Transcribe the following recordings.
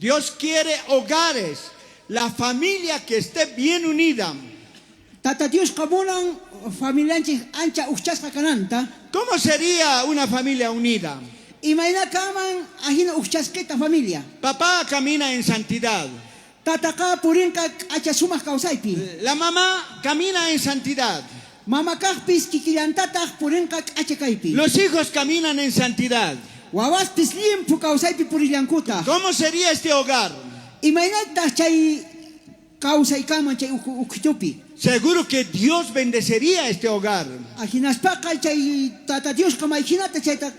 Dios quiere hogares, la familia que esté bien unida. Tata Diosqa munan familianchej ancha ujchasqa kananta. ¿Cómo sería una familia unida? Imayna kanman ajina ujchasqita familia? Papá camina en santidad. Tataqa purinqa k'acha sumaj kawsaypi. La mamá camina en santidad. Mama kajpis kikillantataj purinqa k'acha kaypi. Los hijos caminan en santidad. Wawaspis llimphu kawsaypi purillankutaj. ¿Cómo sería este hogar? Imaynataj chay kawsay kanman chay ukhitupi? Seguro que Dios bendecería este hogar. Ajinaspaqa chay Tata Diosqa may jinata chayta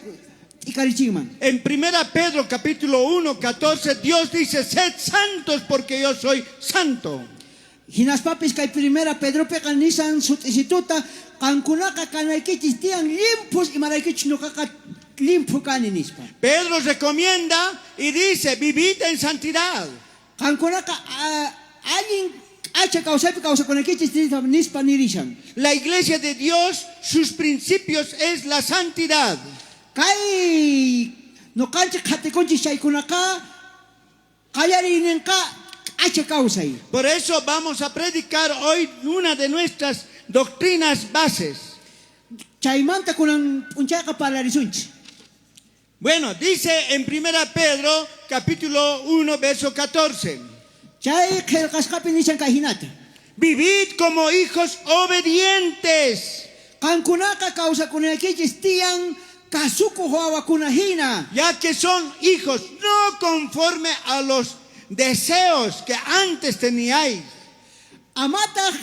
t'ikarichinman. En 1 Pedro capítulo 1, 14, Dios dice: "Sed santos porque yo soy santo". Jinaspapis kay Primera Pedropiqa nishan sut'isituta, qankunaqa kanaykichis tiyan llimphus, imaraykuchus noqaqa llimphu kani, nispa. Pedro recomienda y dice: "Vivid en santidad". Qankunaqa allin k'acha kawsaypi kawsakunaykichis nispa nirishan. La iglesia de Dios, sus principios es la santidad. Kay noqanchej qhatikunchis chaykunaqa qallariyninqa k'acha kawsay. Por eso vamos a predicar hoy una de nuestras doctrinas bases. Chaymanta kunan p'unchayqa parlarisunchis. Bueno, dice en 1 Pedro capítulo 1, verso 14. Chay qhelqasqapi nishan kay jinata. "Vivid como hijos obedientes". Qankunaqa kawsakunaykichis tiyan kasukuq wawakuna jina. Ya que son hijos, no conforme a los deseos que antes teníais. Amataj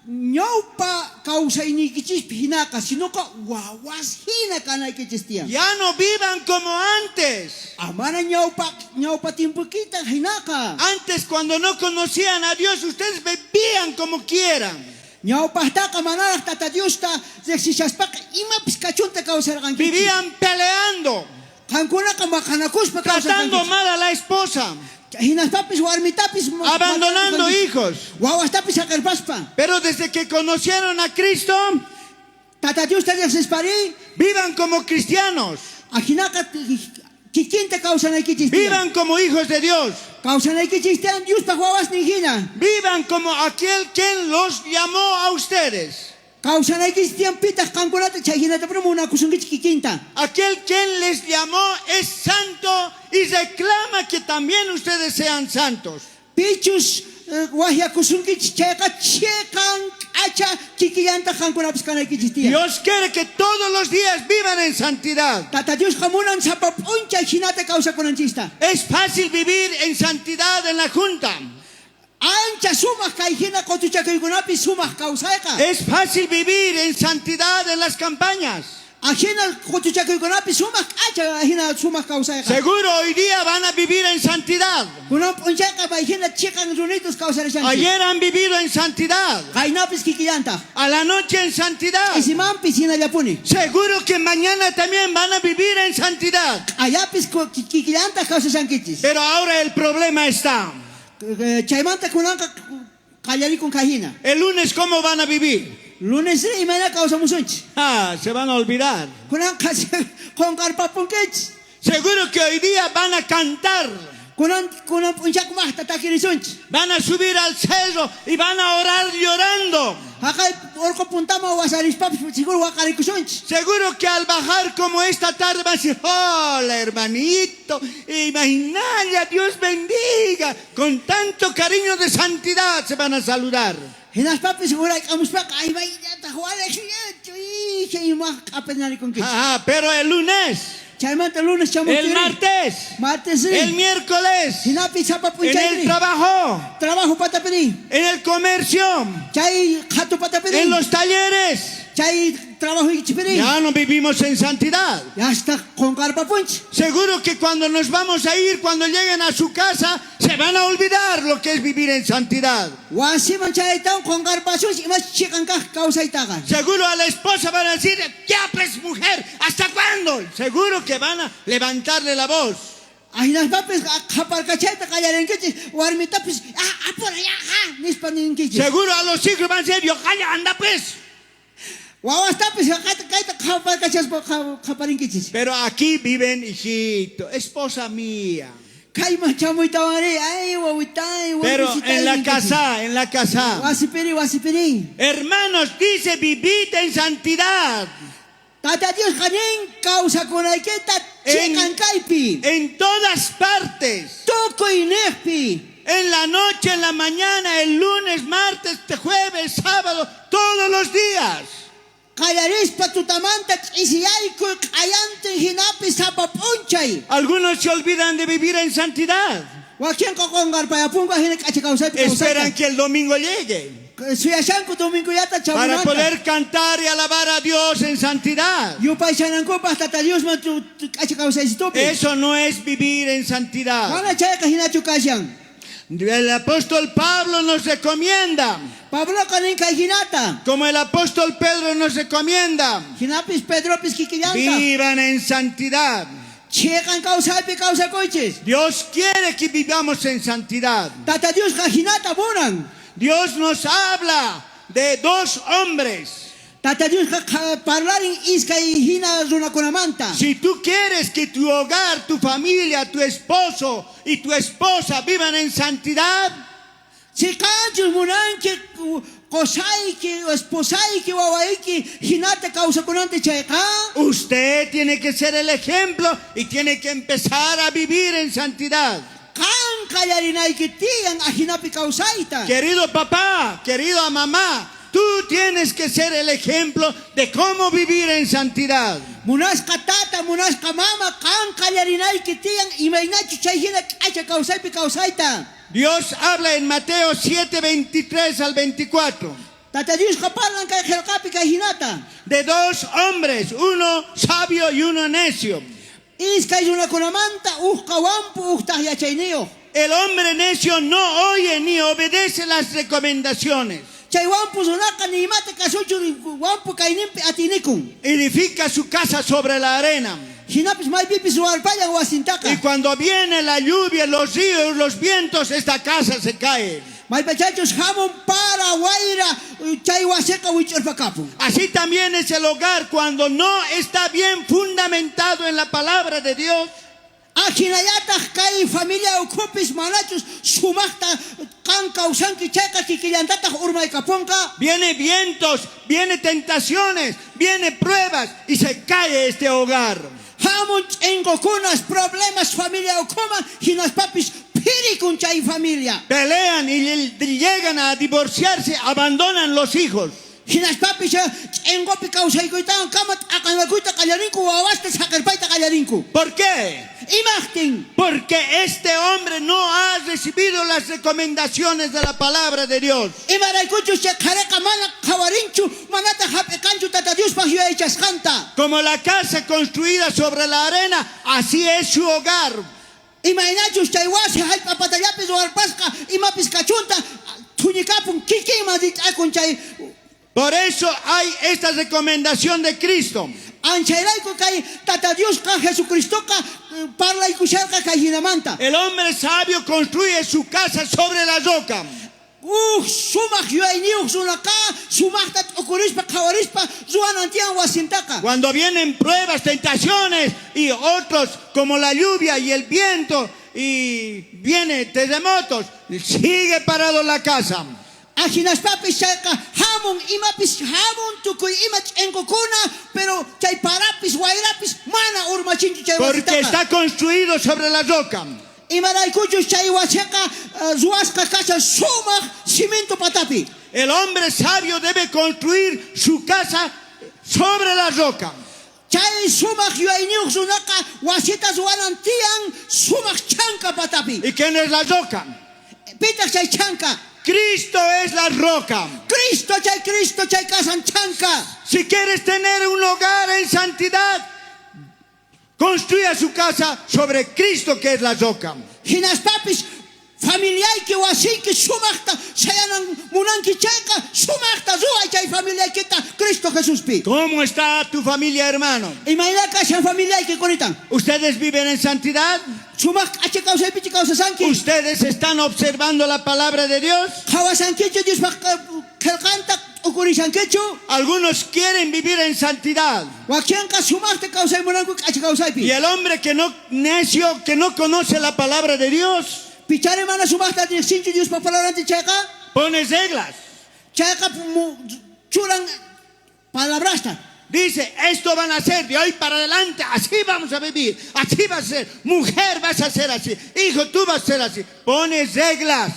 ñawpa kawsayniykichispi jinaqa, sinoqa wawas jina kanaykichis tiyan. Ya no vivan como antes. Amana ñawpa tiempoykita jinaqa. Antes, cuando no conocían a Dios, ustedes vivían como quieran. Ñawpajtaqa manaraj Tata Diosta rejsishaspaqa imapis kachunta kawsarqankichis. Vivían peleando, Qankunaqa maqanakuspa tratando kawsarqankichis. mal a la esposa, Hinaspapis warmitapis abandonando hijos. Wawastapis saqerpaspa. Pero desde que conocieron a Cristo, Tata Diosta rejsispari, vivan como cristianos, ajinaqa kikinta kawsanaykichis tiyan. Vivan como hijos de Dios, Kawsanaykichis tiyan Diospaj wawasnin jina. Vivan como aquel quien los llamó a ustedes. Kawsanaykichis tiyan pitaj qankunata chay jinata munakusunkichis kikinta. Aquel quien les llamó es santo y reclama que también ustedes sean santos. Pichus wajyakusunkichis chayqa cheqan k'acha kikillanta qankunapis kanaykichis tiyan. Dios quiere que todos los días vivan en santidad. Tata Diosqa munan sapa p'unchay jinata kawsakunanchista. Es fácil vivir en santidad en la junta. Ancha sumaj kay jina qotuchakuykunapi sumaj kawsayqa. Es fácil vivir en santidad en las campañas. Ajina qotuchakuykunapi sumaj k'acha ajina sumaj kawsayqa. Seguro hoy día van a vivir en santidad. Kunan p'unchayqa may jina chiqan runitos kawsarishanchis. Ayer han vivido en santidad. Qaynapis kikillanta. A la noche en santidad. Ch'isimanpis jinallapuni. Seguro que mañana también van a vivir en santidad. Q'ayapis kikillanta kawsashankichis. Pero ahora el problema está. Chaymanta kunanqa qallarikun kay jina. El lunes, ¿cómo van a vivir? Lunes imayna kawsamusunchis. Ah, se van a olvidar. Kunanqa qunqarpapunkichis. Seguro que hoy día van a cantar. Kunan p'unchayqa maqta takirisunchis. Van a subir al cerro y van a orar llorando. Jaqay orqo puntaman wasarispapis seguro waqarikusunchis. Seguro que al bajar como esta tarde van a decir: "Hola, hermanito, imagínate, Dios bendiga". Con tanto cariño de santidad se van a saludar. Hinaspapis uraykamuspaqa, ay, maynata, ima q'apanarikunkichis. Ajá, pero el lunes, Chaymanta lunes chamuchiri. El martes, Martes, el miércoles, Jinapi sapa en el p'unchayri. trabajo, Trabajo patapiri. En el comercio, Chay qhatu patapiri. En los talleres. Chay trabajo ichipiri. Ya no vivimos en santidad. Ya está qunqarpapunchis. Seguro que cuando nos vamos a ir, cuando lleguen a su casa, se van a olvidar lo que es vivir en santidad. Wasiman chayaytawan qunqarpasunchis imas chiqan kaj kawsaytaqa. Seguro a la esposa van a decir: "Ya pues, mujer, ¿hasta cuándo?". Seguro que van a levantarle la voz. Ajinaspapis qhaparkachayta qallarinkichis, warmitapis, ah, apura ya, ja, nispa ninkichis. Seguro a los hijos van a decir: "Yo, calla, anda pues". Wawastapis kayta kayta qhaparkachaspa qhaparinkichis. Pero aquí viven, hijito, esposa mía. Kayman chamuytawanrí, ay wawitay, Pero warmisitay en la ninkichis. casa, en la casa. Wasipiri, wasipiri. Hermanos, dice, vivid en santidad. Tata Diosqa nin kawsakunaykita En- chiqan kaypi, En todas partes. tukuy niqpi. En la noche, en la mañana, el lunes, martes, jueves, sábado, todos los días. Qallarispa tutamanta ch'isiyaykuy q'ayantin hinapi sapa p'unchay. Algunos se olvidan de vivir en santidad. Wakinqa qonqarpayapunku hina k'acha kawsaypi Esperan kawsayta. que el domingo llegue Suyashanku domingollata para chamunanta. poder cantar y alabar a Dios en santidad. Yupaychanankupaq Tata Diosman k'acha kawsaysitupi. Eso no es vivir en santidad. Mana chayqa hinachu kashan. El apóstol Pablo nos recomienda, Pabloqa nin kay hinata. como el apóstol Pedro nos recomienda, Hinapis Pedropis kikillanta. vivan en santidad. Chiqan kawsaypi kawsakuychis. Dios quiere que vivamos en santidad. Tata Diosqa hinata munan. Dios nos habla de dos hombres. Tata Diosqa parlarin iskay hina runakunamanta. Si tú quieres que tu hogar, tu familia, tu esposo y tu esposa vivan en santidad, Si qanchus munanki qusayki, esposayki, wawayki hinata kawsakunanta chayqa, usted tiene que ser el ejemplo y tiene que empezar a vivir en santidad. qan qallarinayki tiyan ajinapi kawsayta. Querido papá, querida mamá, tú tienes que ser el ejemplo de cómo vivir en santidad. Munasqa tata, munasqa mama, qan qallarinayki tiyan imaynachu chay hina k'acha kawsaypi kawsayta. Dios habla en Mateo 7, 23 al 24 Tata Diosqa parlan kay qillqapi kay hinata. de dos hombres, uno sabio y uno necio. Iskay runakunamanta uqqa wampu uqtaq yachayniyuq. El hombre necio no oye ni obedece las recomendaciones. Chay wampu runaqa ni imata kasuchu wampu kayninpi atinikun. Edifica su casa sobre la arena. Hinapis maypipis ruwarpayan Y wasintaqa. cuando viene la lluvia, los ríos, los vientos, esta casa se cae. Maypachachus hamun para wayra chay wasiqa wich'urpakapun. Así también es el hogar cuando no está bien fundamentado en la palabra de Dios. Ajinallataq kay familia ukhupis manachus sumaqta qan kawsanki chayqa kikillantataq urmaykapunqa. Viene vientos, viene tentaciones, viene pruebas y se cae este hogar. Hamun ch'inqukunas problemas familia ukhuman hinaspapis phirikun chay familia. Pelean y llegan a divorciarse, abandonan los hijos. Hinaspapis ch'inqupi kawsaykuytawan kama t'aqanakuyta qallarinku wawasta saqirpayta qallarinku. ¿Por qué? Imaqtin Porque este hombre no ha recibido las recomendaciones de la palabra de Dios. Imaraykuchus chay qhariqa mana qhawarinchu manataq hap'iqanchu Tata Diospaq yuyaychasqanta. Como la casa construida sobre la arena, así es su hogar. Imaynachus chay wasi hallp'a patallapi ruwarpasqa imapis kachunta thuñikapun kikinman rich'akun chay Por eso hay esta recomendación de Cristo. anchayrayku kay Tata Diosqa Jesucristoqa parlaykusharqa kay hinamanta. El hombre sabio construye su casa sobre la roca. Uj sumaq yuyayniyuq runaqa sumaqta t'ukurispa qhawarispa ruwanan tiyan wasintaqa. Cuando vienen pruebas, tentaciones y otros como la lluvia y el viento y viene terremotos, sigue parado la casa. Ajinaspapis chayqa hamun imapis hamun tukuy ima ch'inqukuna pero chay parapis wayrapis mana urmachinchu chay Porque wasitaqa. está construido sobre la roca. Imaraykuchus chay wasiqa ruwasqa kashan sumaq cimiento patapi. El hombre sabio debe construir su casa sobre la roca. Chay sumaq yuyayniyuq runaqa wasita ruwanan tiyan sumaq chanka patapi. ¿Y quién es la roca? Pitaq chay chanka. Cristo es la roca. Cristo chay Cristo chay kasan chanka. Si quieres tener un hogar en santidad, construya su casa sobre Cristo que es la roca. Hinaspapis familiayki wasiyki sumaqta sayanan munanki chayqa sumaqta ruway chay familiaykita Cristo Jesuspi. ¿Cómo está tu familia, hermano? Imayna kashan familiayki kunitan. ¿Ustedes viven en santidad? Sumaq k'acha kawsaypichu kawsasanki. ¿Ustedes están observando la palabra de Dios? Qhawasankichu Diospaq qhelqanta t'ukurishankichu? Algunos quieren vivir en santidad. Wakinqa sumajta kawsay munanku k'acha kawsaypi. Y el hombre que no necio, que no conoce la palabra de Dios, Pichari mana sumajta rejsinchu Diospa palabranta chayqa, pone reglas. Chayqa churan palabrasta. Dice, esto van a hacer de hoy para adelante, así vamos a vivir, así va a ser. Mujer, vas a ser así, hijo, tú vas a ser así. Pone reglas.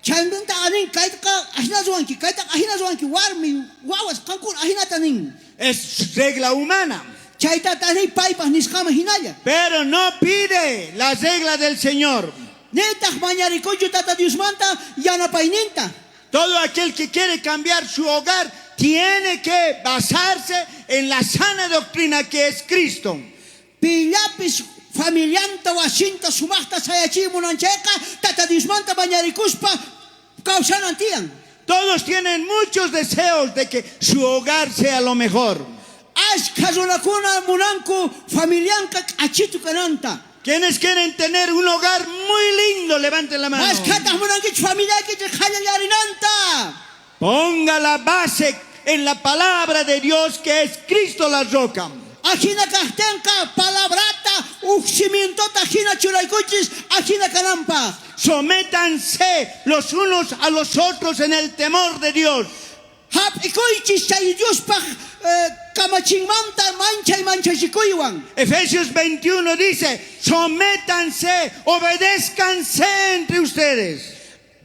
Chaymanta nin kaytaqa ajina ruwanki, kaytaqa ajina ruwanki, warmi, wawas, qankuna ajinata nin. Es regla humana. Chaytata nin paypaj nisqaman hinalla. Pero no pide la regla del Señor. Nitaj mañarikunchu Tata Diosmanta yanapayninta. Todo aquel que quiere cambiar su hogar tiene que basarse en la sana doctrina que es Cristo. Pillapis familianta wasinta sumajta sayachiy munan chayqa, Tata Diosmanta mañarikuspa kawsanan tiyan. Todos tienen muchos deseos de que su hogar sea lo mejor. Ashkha runakuna munanku familianqa k'achitu kananta. ¿Quiénes quieren tener un hogar muy lindo? Levanten la mano. Mashkhataj munankichej familiaykichej qhallallarinanta. Ponga la base en la palabra de Dios, que es Cristo la roca. Ajina kajtenqa palabrata uj cimientota jina churaykuchis ajina kananpaj. Sométanse los unos a los otros en el temor de Dios. Jap'ikuychis chay Diospaj kamachinmanta manchay manchachikuywan. Efesios 21 dice, sométanse, obedézcanse entre ustedes.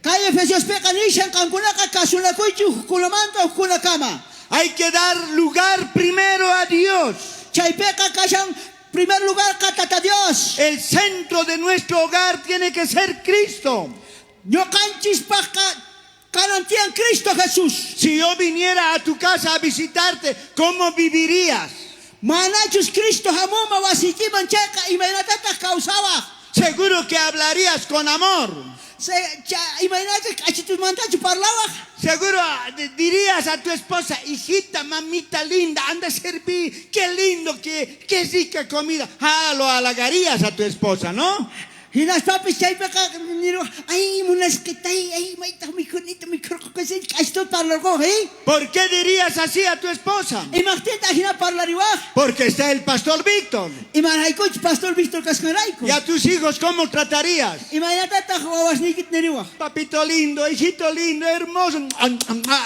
Kay Efesiospeqa nishan qankunaqa kasunakuychis ujkunamanta ujkunakama. Hay que dar lugar primero a Dios. Chaypeqa kashan primer lugar Tata Dios. El centro de nuestro hogar tiene que ser Cristo. Ñuqanchispajqa kanan tiyan Cristo Jesús. Si yo viniera a tu casa a visitarte, ¿cómo vivirías? Manachus Cristo hamuma wasiykiman chayqa imaynatataq kawsawaj? Seguro que hablarías con amor. Imaynachus k'achitusmantachu parlawaj? Seguro dirías a tu esposa, hijita, mamita linda, anda a servir, qué lindo, qué rica comida. Ah, lo halagarías a tu esposa, ¿no? Hinaspapis chaypiqa niruwaj, ay, munasqitay, ay, maytaq mikhunita mikhurqokusayki, k'achituta parlarqoj, ¿eh? ¿Por qué dirías así a tu esposa? Imajtinta ajina parlariwaj? Porque está el pastor Víctor. Imaraykuchus pastor Víctor kasqanrayku. ¿Y a tus hijos cómo tratarías? Imaynatataq wawasniykita niriwaj? Papito lindo, hijito lindo, hermoso,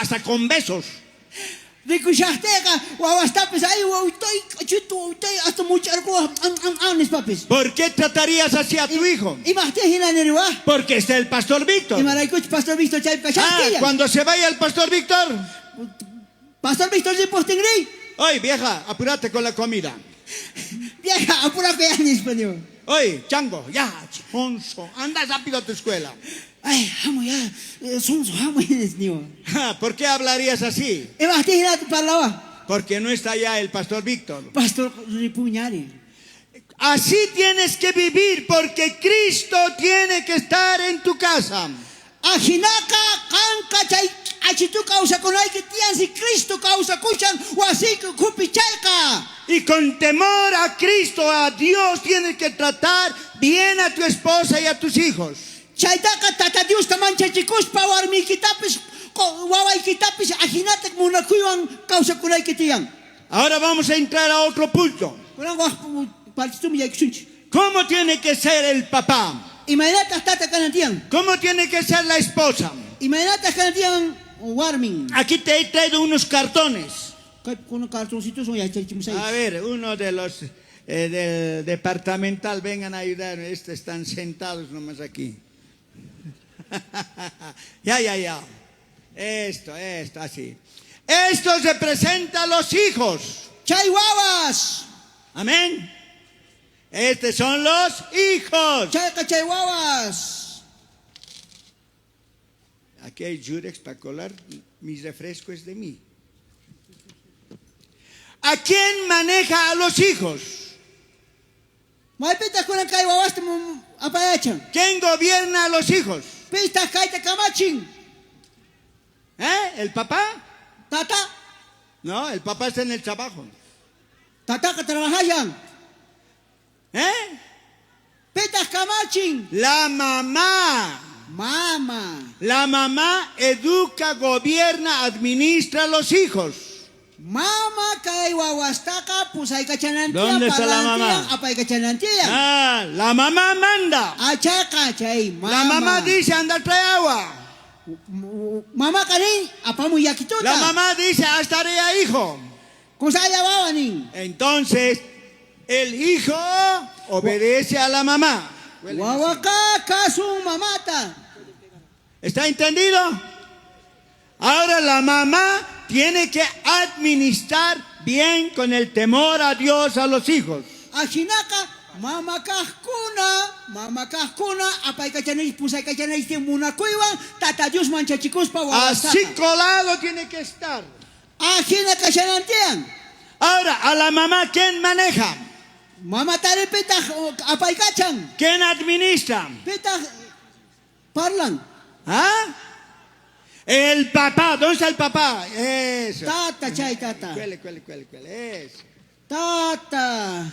hasta con besos. Rikushajteyqa wawastapis, ay, wawitay, k'achitu wawitay, hasta much'arquwaj, nispapis. ¿Por qué tratarías así a tu hijo? Imajtin jina niriwaj? Porque está el pastor Víctor. Imaraykuchus pastor Víctor chaypi kashajtilla. Ah, cuando se vaya el pastor Víctor. Pastor Víctor ripojtinrí. Oye, vieja, apúrate con la comida. Vieja, apúrate ya, nispa niwa. Oye, chango, ya, sonso, anda rápido a tu escuela. Ay, hamuy ya, sonso, hamuy, niwa. ¿Por qué hablarías así? Imajtin jinata parlawaj? Porque no está ya el pastor Víctor. Pastor ripuñari. Así tienes que vivir, porque Cristo tiene que estar en tu casa. Ajinaqa qanqa chay k'achitu kawsakunayki tiyan si Cristo kawsakushan wasiyki ukhupi chayqa. Y con temor a Cristo, a Dios, tienes que tratar bien a tu esposa y a tus hijos. Chaytaqa Tata Diosta manchachikuspa warmiykitapis, wawaykitapis ajinata munakuywan kawsakunayki tiyan. Ahora vamos a entrar a otro punto. Kunan waj partistuman yaykusunchik. ¿Cómo tiene que ser el papá? Imaynataq tata kanan tiyan? ¿Cómo tiene que ser la esposa? Imaynataq kanan tiyan warmin? Aquí te he traído unos cartones. Kaypi kunan cartoncitos son yachachimusayki. A ver, uno de los del departamental, vengan a ayudar. Estos están sentados nomás aquí. Ya, ya, ya. Esto, esto, así. Esto representa a los hijos. Chay wawas. Amén. Estos son los hijos. Chayqa chay wawas. Aquí hay Jurex para colar. Mi refresco es de mí. ¿A quién maneja a los hijos? Maypitaq kunan kay wawasta apayachan? ¿Quién gobierna a los hijos? Pitaq kayta kamachin? ¿Eh? ¿El papá? Tata. No, el papá está en el trabajo. Tataqa trabajayan. ¿Eh? Pitaq kamachin? La mamá. Mama. La mamá educa, gobierna, administra a los hijos. Mama kay wawastaqa pusaykachanantiyan, ¿Dónde está la parlantiyan, mamá? apaykachanantiyan. Ah, la mamá manda. Achayqa chay mama. La mamá dice, anda, trae agua. Mamaqa nin, apamuy yakituta. La mamá dice, haz tarea, hijo. Kusalla wawa nin. Entonces, el hijo obedece a la mamá. Wawaqa kasun mamata. ¿Está entendido? Ahora la mamá tiene que administrar bien con el temor a Dios a los hijos. Ajinaqa mama kajkuna, mama kajkuna apaykachanaychis pusaykachanaychis munakuywan Tata Dios manchachikuspa Así wawastaqa. colado tiene que estar. Ajina kashanantiyan. Ahora, a la mamá, ¿quién maneja? Mama tari pitaq apaykachan. ¿Quién administra? Pitaq parlan. ¿Ah? El papá. ¿Dónde está el papá? Eso. Tata chay tata. Cuele, cuele, cuele, cuele. Eso. Tata.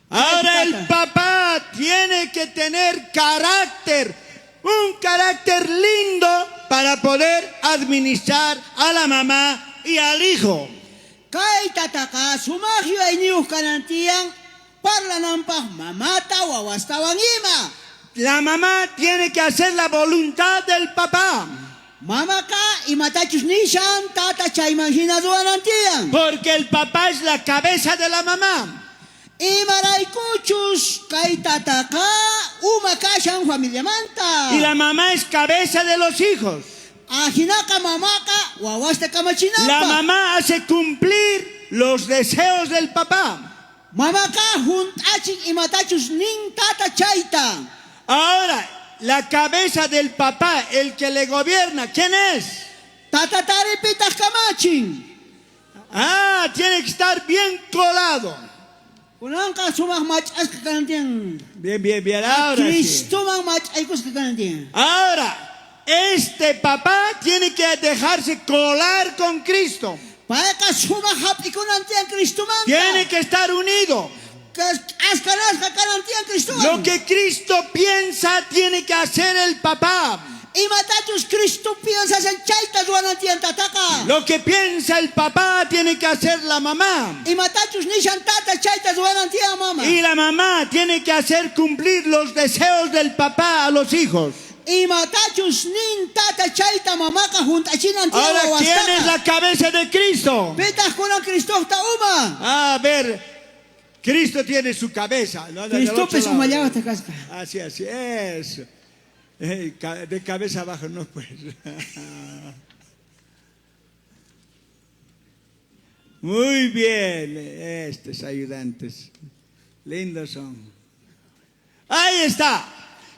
Ahora el Tata. papá tiene que tener carácter, un carácter lindo para poder administrar a la mamá y al hijo. Kay tataqa sumaq yuyayniyuq kanan tiyan parlananpaq mamata wawastawan ima. La mamá tiene que hacer la voluntad del papá, Mamaqa imatachus nishan tata chayman hina ruwanan tiyan. porque el papá es la cabeza de la mamá. Imaraykuchus kay tataqa uma kashan familiamanta. Y la mamá es cabeza de los hijos. Ajinaqa mamaqa wawasta La kamachinanpaq. mamá hace cumplir los deseos del papá. Mamaqa hunt'achin imatachus nin tata chayta. Ahora, la cabeza del papá, el que le gobierna, ¿quién es? Tata tari pitaq kamachin. Ah, tiene que estar bien colado. Kunanqa sumaq mach'asqa kanan tiyan. Bien, bien, bien. Ahora sí. Cristoman mach'aykusqa kanan tiyan. Ahora, este papá tiene que dejarse colar con Cristo. Payqa sumaq hap'ikunan tiyan Cristomanta. Tiene que estar unido. K'askanasqa kanan tiyan Cristowan. Lo que Cristo piensa tiene que hacer el papá. Imatachus Cristo piensashan chayta ruwanan tiyan tataqa. Lo que piensa el papá tiene que hacer la mamá. Imatachus nishan tata chayta ruwanan tiyan mama. Y la mamá tiene que hacer cumplir los deseos del papá a los hijos. Imatachus nin tata chayta mamaqa hunt'achinan tiyan Ahora, ¿quién es wawastaqa. la cabeza de Cristo? Pitaq kunan Cristoqta uma. A ver, Cristo tiene su cabeza. ¿no? Del otro Cristopis lado. umallawata kasqa. Así, así es. De cabeza abajo no pues. Muy bien, estos ayudantes. Lindos son. Ahí está.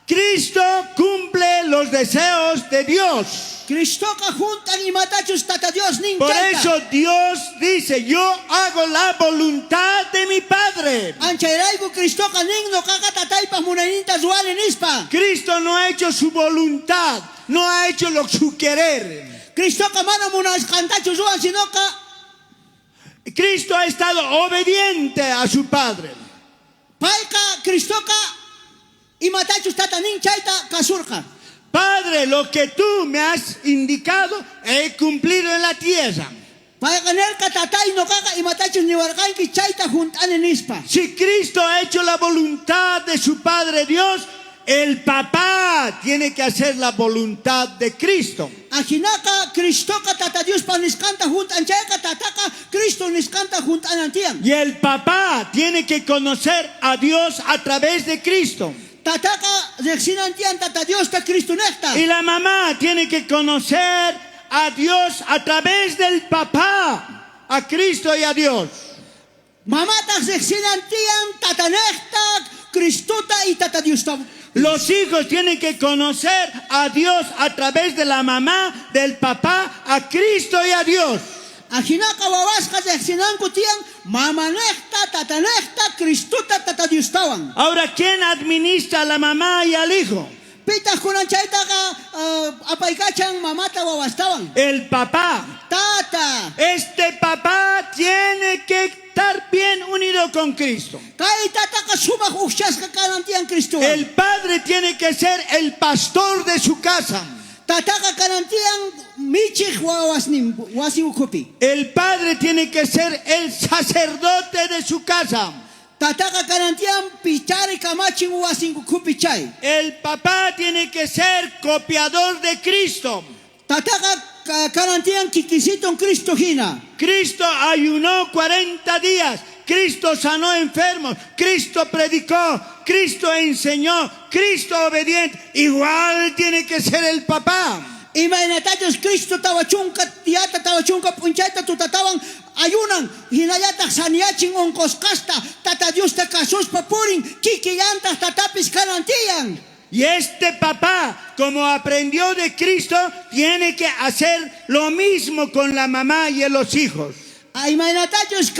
Cristo cumple los deseos de Dios. Cristoqa hunt'an imatachus Tata Dios nin Por chayta. eso Dios dice, yo hago la voluntad de mi Padre. Anchayrayku Cristoqa nin noqaqa tataypaq munayninta ruwani nispa. Cristo no ha hecho su voluntad, no ha hecho lo su querer. Cristoqa mana munasqantachu ruwan sinoqa Cristo ha estado obediente a su Padre. payqa Cristoqa imatachus tata nin chayta kasurqa. Padre, lo que tú me has indicado, he cumplido en la tierra. Payqa nerqa tatay noqaqa imatachus niwarqanki chayta hunt'ani nispa. Si Cristo ha hecho la voluntad de su Padre Dios, el papá tiene que hacer la voluntad de Cristo. Ajinaqa Cristoqa tata Diospa nisqanta hunt'an chayqa tataqa Cristo nisqanta hunt'anan tiyan. Y el papá tiene que conocer a Dios a través de Cristo. Tataqa riqsinan tiyan tata Diosta Cristo niqta. Y la mamá tiene que conocer a Dios a través del papá, a Cristo y a Dios. Mamataq riqsinan tiyan tata niqta Cristota y tata Diosta. Los hijos tienen que conocer a Dios a través de la mamá, del papá, a Cristo y a Dios. Ajinaqa wawasqa riqsinanku tiyan mama niqta tata niqta Cristota tata Diostawan. Ahora, ¿quién administra a la mamá y al hijo? Pitaq kunan chaytaqa apaykachan mamata wawastawan. El papá. Tata. tatata. Este papá tiene que estar bien unido con Cristo. Kay tataqa sumaq ujchasqa kanan tiyan Cristowan. El padre tiene que ser el pastor de su casa. Tataqa kanan tiyan michej wawasnin wasin ukhupi. El padre tiene que ser el sacerdote de su casa. Tataqa kanan tiyan pichari kamachin wasin ukhupi chay. El papá tiene que ser copiador de Cristo. Tataqa kanan tiyan kikisiton Cristo hina. Cristo ayunó 40 días. Cristo sanó enfermos. Cristo predicó. Cristo enseñó. Cristo obediente. Igual tiene que ser el papá. Imaynatachus Cristo 40 diyata 40 p'unchayta tutatawan ayunan hinallataq saniyachin unqusqasta Tata Diosta kasuspa purin kikillantaq tatapis kanan tiyan. Y este papá, como aprendió de Cristo, tiene que hacer lo mismo con la mamá y los hijos. Imaynatachus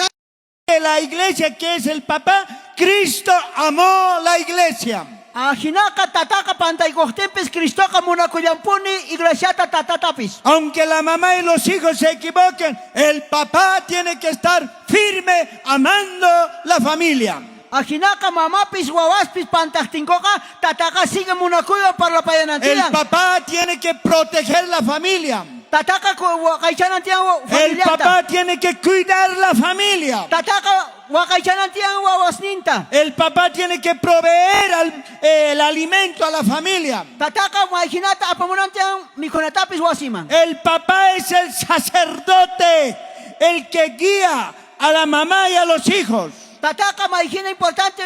La iglesia que es el papá, Cristo amó la iglesia. Ajinaqa tataqa pantaykuqtinpis Cristoqa munakullanpuni iglesiata tatatapis. Aunque la mamá y los hijos se equivoquen, el papá tiene que estar firme amando la familia. Ajinaqa mamapis wawaspis pantaqtinkuqa tataqa sigue munakuywan parlapayanan El tiyan. papá tiene que proteger la familia. Tataqa waqaychanan tiyan El familianta. papá tiene que cuidar la familia. Tataqa waqaychanan tiyan wawasninta. El papá tiene que proveer el alimento a la familia. Tataqa mayhinata apamunan tiyan mikhunatapis wasiman. El papá es el sacerdote, el que guía a la mamá y a los hijos. Tataqa mayhina importante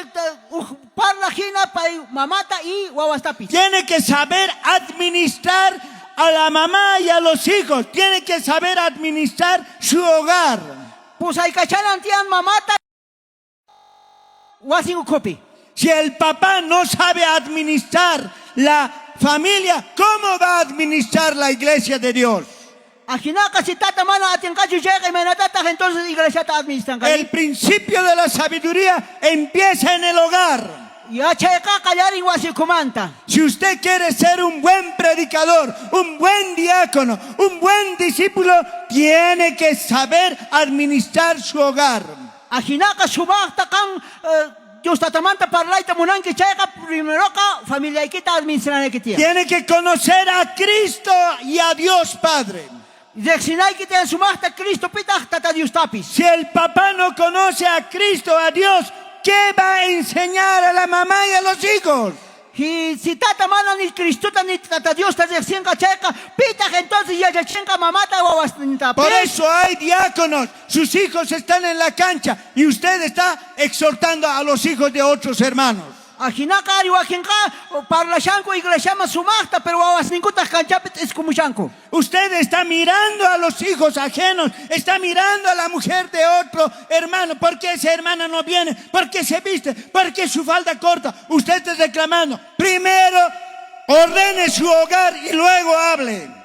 uj parlaq hina pay mamata y wawastapis. Tiene que saber administrar a la mamá y a los hijos. Tiene que saber administrar su hogar. Pusaykachanan tiyan mamata wasin ukhupi. Si el papá no sabe administrar la familia, ¿cómo va a administrar la iglesia de Dios? Ajinaqa si tata mana atinqachu chayqa imaynatataq entonces iglesiata administranqa. El principio de la sabiduría empieza en el hogar. Yachayqa qallarin wasi ukhumanta. Si usted quiere ser un buen predicador, un buen diácono, un buen discípulo, tiene que saber administrar su hogar. Ajinaqa sumaqta qan Dios tatamanta parlayta munanki chayqa primeroqa familiaykita administranayki tiyan. Tiene que conocer a Cristo y a Dios Padre. Riqsinayki tiyan sumaqta Cristo pitaq Tata Diostapis. Si el papá no conoce a Cristo, a Dios, ¿qué va a enseñar a la mamá y a los hijos? Si tata mana ni Cristota ni Tata Diosta riqsinqa chayqa pitaq entonces yachachinqa mamata wawasnintapis. Por eso hay diáconos, sus hijos están en la cancha y usted está exhortando a los hijos de otros hermanos. Ajinaqa ari wakinqa parlashanku iglesiaman sumaqta pero wawasninkutaq kanchapi t'iskumushanku. Usted está mirando a los hijos ajenos, está mirando a la mujer de otro hermano. ¿Por qué esa hermana no viene? ¿Por qué se viste? ¿Por qué su falda corta? Usted está reclamando. Primero ordene su hogar y luego hable.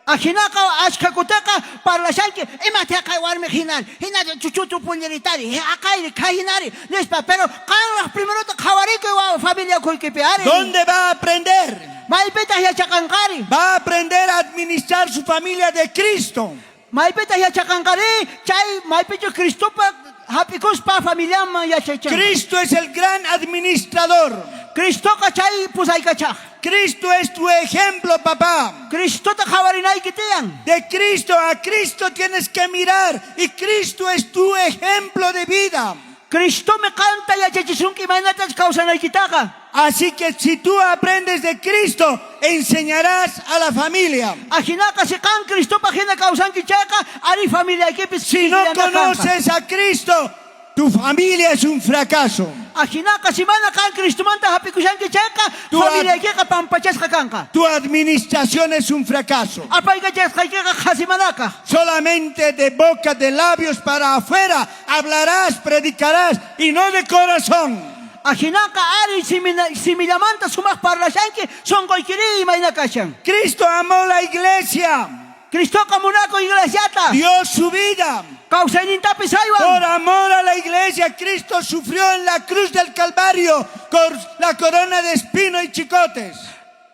Ajinaqa achkha kutaqa parlashanki imataq warmi hinari hinari chuchutu pulliritari aqayri kayhinari nispa pero qanraq primerota qhawarikuy wawa familia ukhuykipi ari. ¿Dónde va a aprender? Maypitaq yachaqanqari. Va a aprender a administrar su familia de Cristo. Maypitaq yachaqanqari chay maypichu Cristopa hap'ikuspa familiaman yachachanqa. Cristo es el gran administrador. Cristoqa chay pusaykachaq. Cristo es tu ejemplo, papá. Cristota qhawarinayki tiyan. De Cristo a Cristo tienes que mirar y Cristo es tu ejemplo de vida. Cristomi qanta yachachisunki imaynatachus kawsanaykitaqa. Así que si tú aprendes de Cristo, enseñarás a la familia. Ajinaqa si qan Cristopaq hina kawsanki chayqa ari familiaykipis Si no kikillantaj kanqa. conoces a Cristo, tu familia es un fracaso. Ajinaqa si mana qan Cristomanta hap'ikushanki chayqa familiaykiqa pampachasqa kanqa. Tu administración es un fracaso. Apaykachasqaykiqa qhasimanakaq. Solamente de boca, de labios para afuera hablarás, predicarás y no de corazón. Ajinaqa ari simillamanta sumaq parlashanki sonqoykiri imayna kashan. Cristo amó la iglesia. Cristoqa munaku iglesiata. Dio su vida. Kawsaynintapis haywan. Por amor a la iglesia, Cristo sufrió en la cruz del Calvario con la corona de espino y chicotes.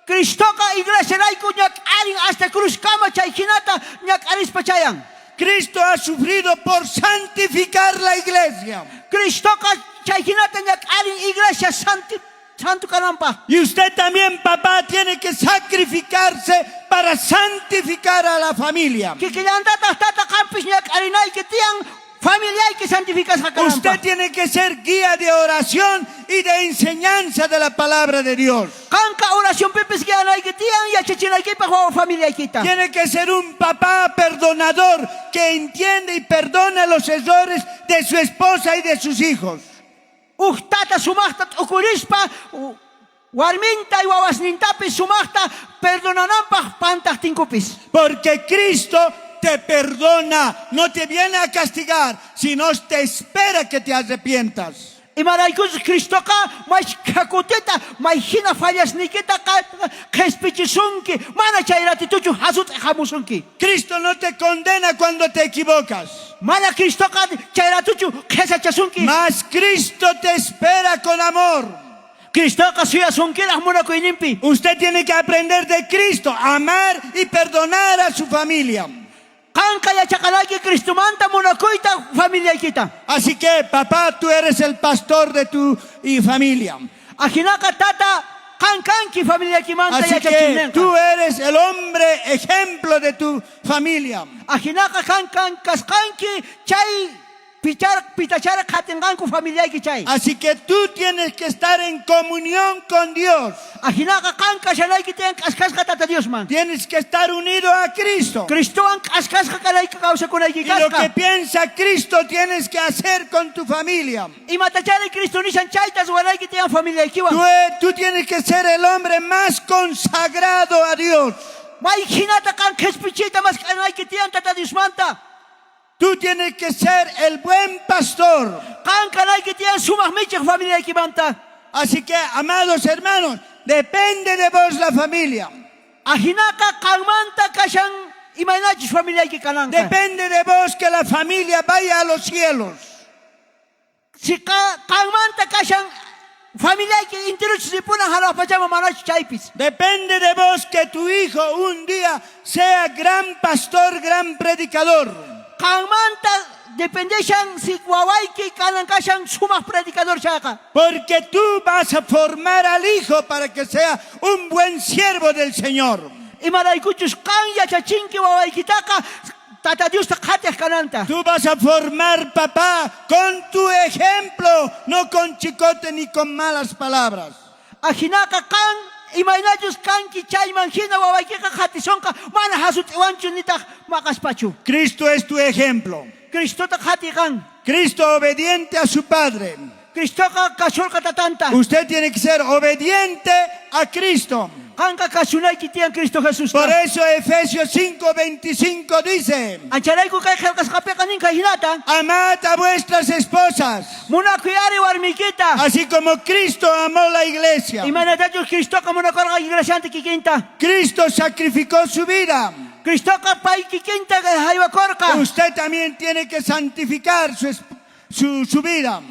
Cristoqa iglesiarayku ñak'arin hasta cruzkama chay hinata ñak'arispa chayan. Cristo ha sufrido por santificar la iglesia. Cristoqa chay hinata ñak'arin iglesia santo kananpaj. Y usted también, papá, tiene que sacrificarse para santificar a la familia. Kikillantataj tata qampis ñak'arinayki tiyan familiayki santificasqa Usted kananpaj. tiene que ser guía de oración y de enseñanza de la palabra de Dios. Qanqa oracionpipis guianayki tiyan yachachinaykipaj wawa familiaykita. Tiene que ser un papá perdonador que entiende y perdona los errores de su esposa y de sus hijos. Uj tata sumajta t'ukurispa warminta y wawasnintapis sumajta perdonananpaj pantajtinkupis. Porque Cristo te perdona, no te viene a castigar, sino te espera que te arrepientas. Imaraykuchus Cristoqa mashkha kutita may hina fallasniykita qhispichisunki, mana chay ratituchu hasut'i hamusunki. Cristo no te condena cuando te equivocas. Mana Cristoqa chay ratuchu qhisachasunki. Mas Cristo te espera con amor. Cristoqa suyasunkiraj munakuyninpi. Usted tiene que aprender de Cristo, amar y perdonar a su familia. Qanqa yachaqanayki Cristomanta munakuyta familiaykita. Así que, papá, tú eres el pastor de tu y familia. Ajinaqa tata qan kanki familiaykimanta Así que yachachinenqa. tú eres el hombre ejemplo de tu familia. Ajinaqa qan kan kasqanki chay pitachara qhatinqanku familiayki chay. Así que tú tienes que estar en comunión con Dios. Ajinaqa qan kashanayki tiyan k'askasqa Tata Diosman. Tienes que estar unido a Cristo. Cristowan k'askasqa kanayki kawsakunayki Y lo que kasqa. piensa Cristo tienes que hacer con tu familia. Imatachari Cristo nishan chayta ruwanayki tiyan familiaykiwan. Tú tienes que ser el hombre más consagrado a Dios. May hinata qan qhispichiyta mask'anayki tiyan Tata Diosmanta. Tú tienes que ser el buen pastor. Qan kanayki tiyan sumaq michiq familiaykimanta. Así que, amados hermanos, depende de vos la familia. Ajinaqa qanmanta kashan imaynachus familiayki kananqa. Depende de vos que la familia vaya a los cielos. Si qanmanta kashan familiayki intiruchus ripunan hanaq pachaman manachu chaypis. Depende de vos que tu hijo un día sea gran pastor, gran predicador. Qanmanta dependeshan si wawayki kanan kashan sumaq predicador chayqa. Porque tú vas a formar al hijo para que sea un buen siervo del Señor. Imaraykuchus qan yachachinki wawaykitaqa Tata Diosta qhatiq kananta. Tú vas a formar, papá, con tu ejemplo, no con chicote ni con malas palabras. Ajinaqa qan imaynachus kanki chayman hina wawaykiqa qhatisonqa mana hasut'iwanchu nitaq maqaspachu. Cristo es tu ejemplo. Cristota qhatiy qan. Cristo obediente a su Padre. Cristoqa kasurqa tatanta. Usted tiene que ser obediente a Cristo. Qanqa kasunayki tiyan Cristo Jesusta. Por eso Efesios 5:25 dice: Ancharayku kay qillqasqapiqa nin kay hinata. Amad a vuestras esposas, Munakuy ari warmiykita. así como Cristo amó la iglesia. Imaynatachus Cristoqa munakurqa iglesianta kikinta. Cristo sacrificó su vida. Cristoqa pay kikinta haywakurqa. Usted también tiene que santificar su vida.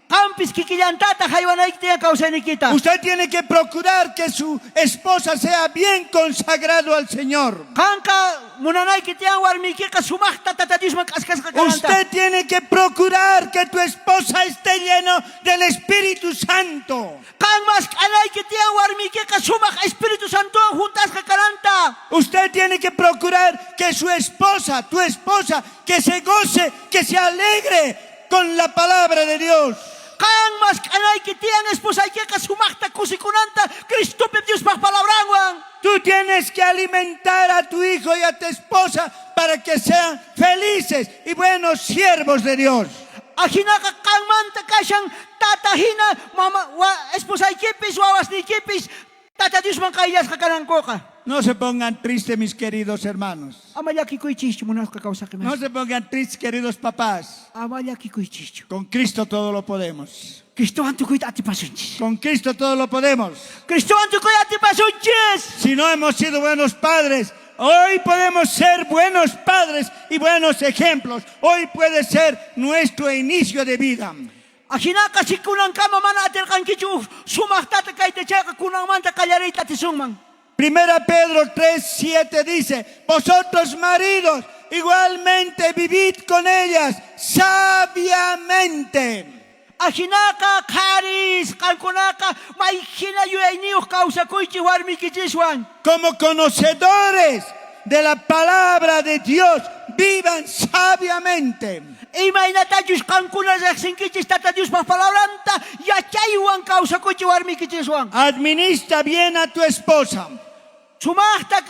Qampis kikillantata haywanayki tiyan kawsayniykita. Usted tiene que procurar que su esposa sea bien consagrado al Señor. Qanqa munanayki tiyan warmiykiqa sumaqta Tata Diosman k'askasqa kananta. Usted tiene que procurar que tu esposa esté lleno del Espíritu Santo. Qan mask'anayki tiyan warmiykiqa sumaq Espíritu Santowan juntasqa kananta. Usted tiene que procurar que su esposa, tu esposa, que se goce, que se alegre con la palabra de Dios. Qan mask'anayki tiyan esposaykiqa sumaqta kusikunanta Cristopi Diospaq palabranwan. Tú tienes que alimentar a tu hijo y a tu esposa para que sean felices y buenos siervos de Dios. Ajinaqa qanmanta kashan tata hina mama esposaykipis wawasniykipis Tata Diosman qayllasqa kanankuqa. No se pongan tristes, mis queridos hermanos. Ama llakikuychischu munasqa kawsaqimas. No se pongan tristes, queridos papás. Ama llakikuychischu. Con Cristo todo lo podemos. Cristowan tukuyta atipasunchis. Con Cristo todo lo podemos. Cristowan tukuyta atipasunchis. Si no hemos sido buenos padres, hoy podemos ser buenos padres y buenos ejemplos. Hoy puede ser nuestro inicio de vida. Ajinaqa si kunankama mana atirqankichu sumaq tata kayta chayqa kunanmanta qallariyta atisunman. Primera Pedro 3:7 dice: vosotros maridos, igualmente vivid con ellas sabiamente. Ajinaqa qharis, qankunaqa may jina yuyayniyoj kawsakuychej warmiykichiswan. Como conocedores de la palabra de Dios, vivan sabiamente. Imaynatachus qankuna rejsinkichis Tata Diospaj palabranta, yachaywan kawsakuychej warmiykichiswan. Administra bien a tu esposa, Sumajta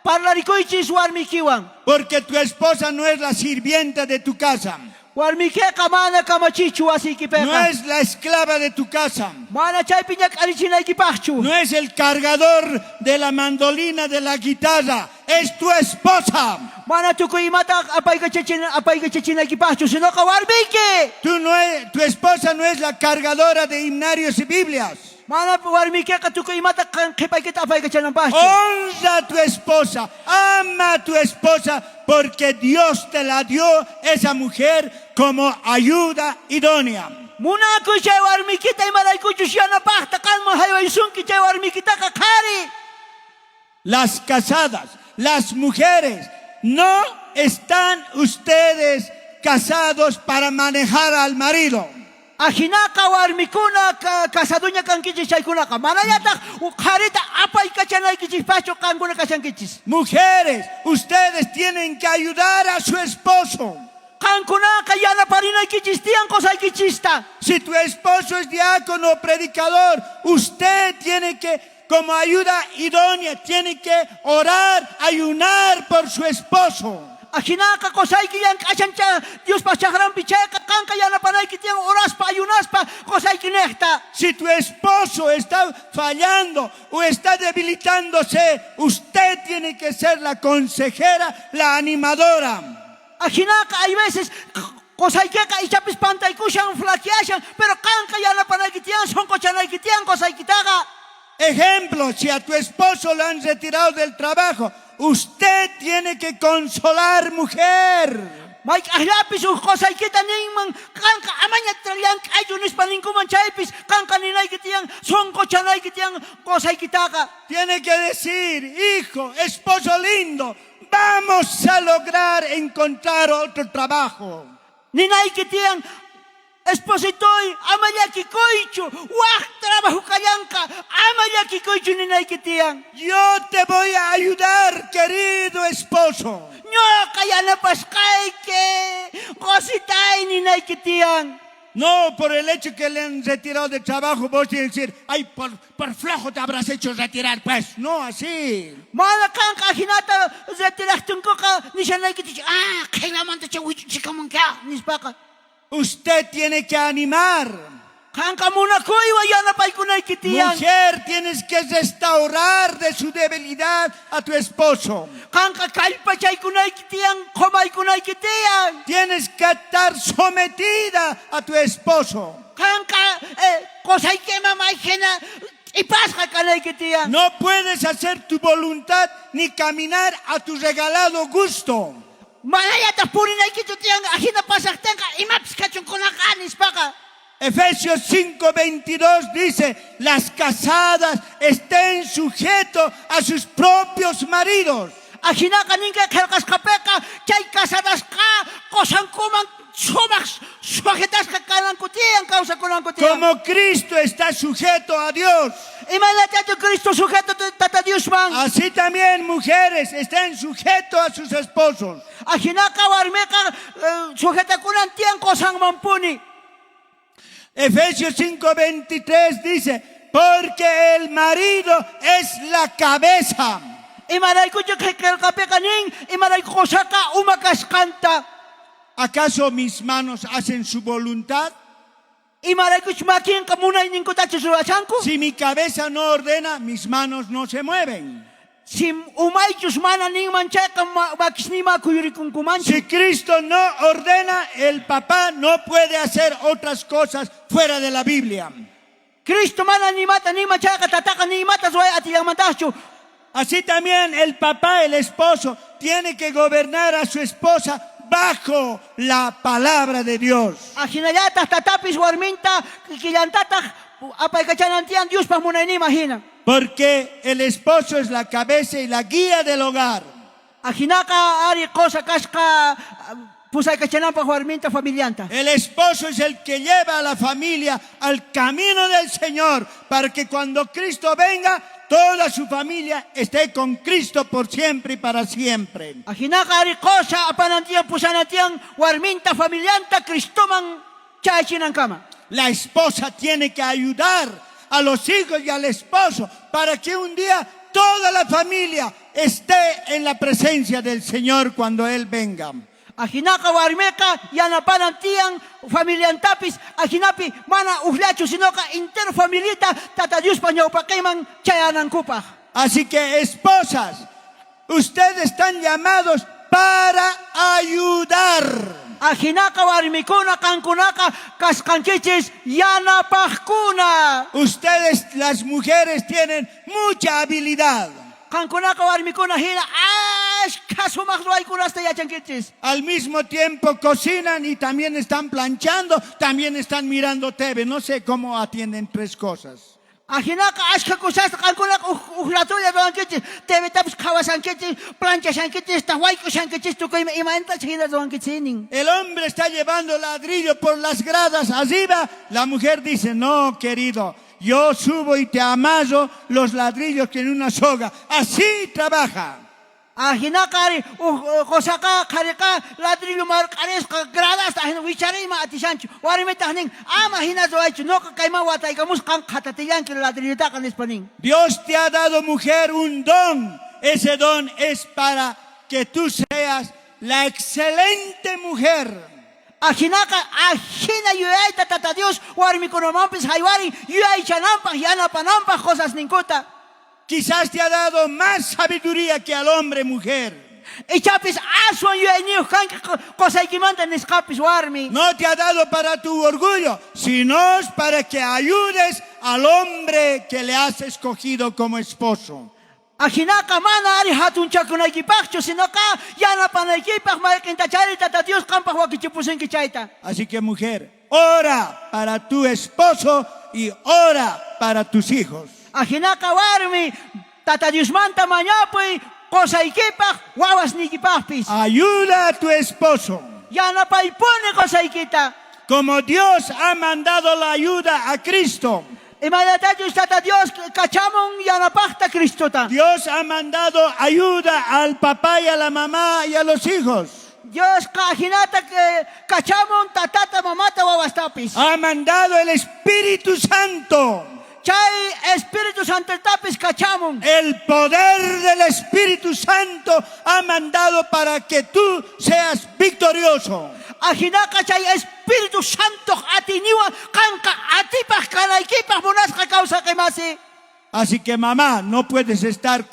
parlarikuychis warmiykiwan. Porque tu esposa no es la sirvienta de tu casa. Warmiykeqa mana kamachichu wasiykipeqa. No es la esclava de tu casa. Mana chaypi ñak'arichinaykipajchu. No es el cargador de la mandolina, de la guitarra. Es tu esposa. Mana tukuy imata apaykachachinaykipajchu, sinoqa warmiyki. Tu, no es, tu esposa no es la cargadora de himnarios y Biblias. Mana warmiykeqa tukuy imata qhepaykita apaykachananpajchu. Honra a tu esposa, ama a tu esposa, porque Dios te la dio esa mujer como ayuda idónea. Munakuy chay warmikita, imaraykuchus yanapajta qanman jaywaysunki chay warmikitaqa qhari. Las casadas, las mujeres, no están ustedes casados para manejar al marido. Ajinaqa warmikuna casadoña kankichis chaykunaqa manallataj qharita apaykachanaykichispajchu qankuna kashankichis. Mujeres, ustedes tienen que ayudar a su esposo. Qankunaqa yanaparinaykichis tiyan qosaykichista. Si tu esposo es diácono o predicador, usted tiene que, como ayuda idónea, tiene que orar, ayunar por su esposo. Ajinaqa qosayki llank'ashan Diospaj chajranpi chayqa qanqa yanapanayki tiyan oraspa ayunaspa qosaykinejta. Si tu esposo está fallando o está debilitándose, usted tiene que ser la consejera, la animadora. Ajinaqa hay veces qosaykeqa ichapis pantaykushan, flaqueashan, pero qanqa yanapanayki tiyan, sonqochanayki tiyan qosaykitaqa. Ejemplo, si a tu esposo lo han retirado del trabajo, usted tiene que consolar, mujer. Mayk'ajllapis uj qosaykita ninman, qanqa amaña llank'aychu nispa ninkuman chaypis, qanqa ninayki tiyan, sonqochanayki tiyan qosaykitaqa. Tiene que decir, hijo, esposo lindo, vamos a lograr encontrar otro trabajo. Ninayki tiyan, espositoy, ama llakikuychu, waj trabajo kallanqa, ama llakikuychu ninayki tiyan. Yo te voy a ayudar, querido esposo. Ñuqa yanapasqayki, qositay ninayki tiyan. No por el hecho que le han retirado de trabajo, vos tienes que decir, ay, por flojo te habrás hecho retirar, pues. No, así. Mana qanqa ajinata retirajtinkuqa nishanaykichis, ah, qhaynamantacha wich'uchikamunka, nispaqa. Usted tiene que animar. Qanqa munakuywan yanapaykunayki tiyan. Mujer, tienes que restaurar de su debilidad a tu esposo. Qanqa kallpachaykunayki tiyan, qomaykunayki tiyan. Tienes que estar sometida a tu esposo. Qanqa qosaykiman may jina t'ipasqa kanayki tiyan. No puedes hacer tu voluntad ni caminar a tu regalado gusto. Manallataj purinaykichu tiyan, ajina pasajtenqa imapis kachunkunaqa nispaqa. Efesios 5:22 dice, las casadas estén sujetos a sus propios maridos. Ajinaqa ninka qhelqasqapeqa chay casadasqa qosankuman sumaj sujetasqa kananku tiyan, kawsakunanku tiyan. Como Cristo está sujeto a Dios. Imaynatachu Cristo sujeto Tata Diosman. Así también mujeres estén sujetos a sus esposos. Ajinaqa warmiqa sujetakunan tiyan qosanmanpuni. Efesios 5:23 dice, porque el marido es la cabeza. Imaraykuchu qhelqapiqa nin, imarayku qosaqa uma kasqanta. ¿Acaso mis manos hacen su voluntad? Imaraykuchu makinqa munayninkutachu ruwashanku? Si mi cabeza no ordena, mis manos no se mueven. Si umaychus mana ninman chayqa makisnima kuyurikunkumanchu. Si Cristo no ordena, el papá no puede hacer otras cosas fuera de la Biblia. Cristo mana nimata ninman chayqa tataqa nimata ruway atillanmantajchu. Así también el papá, el esposo, tiene que gobernar a su esposa bajo la palabra de Dios. Ajinallataj tatapis warminta kikillantataj apaykachanan tiyan Diospaj munayninman hina. Porque el esposo es la cabeza y la guía del hogar. Ajinaqa ari qosa kasqa pusaykachananpaj warminta familianta. El esposo es el que lleva a la familia al camino del Señor para que cuando Cristo venga, toda su familia esté con Cristo por siempre y para siempre. Ajinaqa ari qosa apanan tiyan pusanan tiyan warminta familianta Cristoman chayachinankama. La esposa tiene que ayudar a los hijos y al esposo para que un día toda la familia esté en la presencia del Señor cuando Él venga. Ajinaqa warmeqa yanapanan tiyan familiantapis ajinapi mana ujllachu sinoqa entero familita Tata Diospa ñawpaqinman chayanankupaj. Así que, esposas, ustedes están llamados para ayudar. Ajinaqa warmikuna qankunaqa kasqankichis yanapajkuna. Ustedes, las mujeres, tienen mucha habilidad. Qankunaqa warmikuna hina ashkha sumaq ruwaykunasta yachankichis. Al mismo tiempo cocinan y también están planchando, también están mirando TV. No sé cómo atienden tres cosas. Ajinaqa ashkha cosasta qankunaqa uj uj ratolla ruwankichis, TVtapis qhawashankichis, planchashankichis, wayk'ushankichis, tukuy imanta hina ruwankichis nin. El hombre está llevando ladrillo por las gradas arriba. La mujer dice: "No, querido, yo subo y te amarro los ladrillos con una soga". Así trabaja. Ajinaqa ari uj qosaqa qhariqa ladrillo marq'arisqa gradasta ajina wichariyman atishanchu. Warmitaq nin, ama hina ruwaychu, noqa kayman wataykamusqan qhatatillanki ladrillotaqa nispa nin. Dios te ha dado, mujer, un don. Ese don es para que tú seas la excelente mujer. Ajinaqa ajina yuyayta Tata Dios warmikunamanpis haywarin yuyaychananpaj yanapananpaj cosasninkuta. Quizás te ha dado más sabiduría que al hombre, mujer. Ichapis aswan yuyayniyuq kanki qosaykimanta nisqapis warmi. No te ha dado para tu orgullo, sino es para que ayudes al hombre que le has escogido como esposo. Ajinaqa mana ari hatunchakunaykipaqchu, sinoqa yanapanaykipaq mayqintachari Tata Dios qampaq wakichipusunki chayta. Así que, mujer, ora para tu esposo y ora para tus hijos. Ajinaqa warmi Tata Diosmanta mañapuy qosaykipaq wawasniykipaqpis. Ayuda a tu esposo. Yanapaypuni qosaykita. Como Dios ha mandado la ayuda a Cristo. Imaynatachus Tata Dios kachamun yanapaqta Cristota. Dios ha mandado ayuda al papá y a la mamá y a los hijos. Diosqa ajinata kachamun tatata mamata wawastapis. Ha mandado el Espíritu Santo. Chay Espíritu Santotapis kachamun. El poder del Espíritu Santo ha mandado para que tú seas victorioso. Ajinaqa chay Espíritu Santo atiyninwan qanqa atipaj kanaykipaj munasqa kawsaqimasi. Así que, mamá, no puedes estar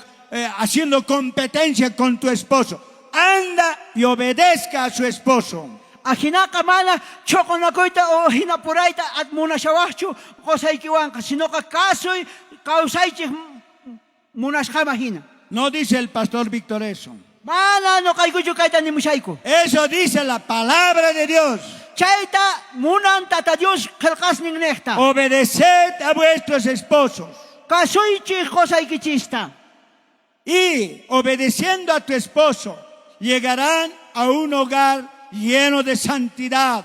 haciendo competencia con tu esposo. Anda y obedezca a su esposo. Ajinaqa mana choqonakuyta o hinapurayta munashawajchu qosaykiwanqa, sinoqa kasuy kawsaychik munasqama hina. No dice el pastor Víctor eso. Mana noqaykuchu kayta nimushayku. Eso dice la palabra de Dios. Chayta munan Tata Dios qhelqasnin nejta. Obedeced a vuestros esposos. Kasuychik qosaykichista. Y obedeciendo a tu esposo, llegarán a un hogar lleno de santidad.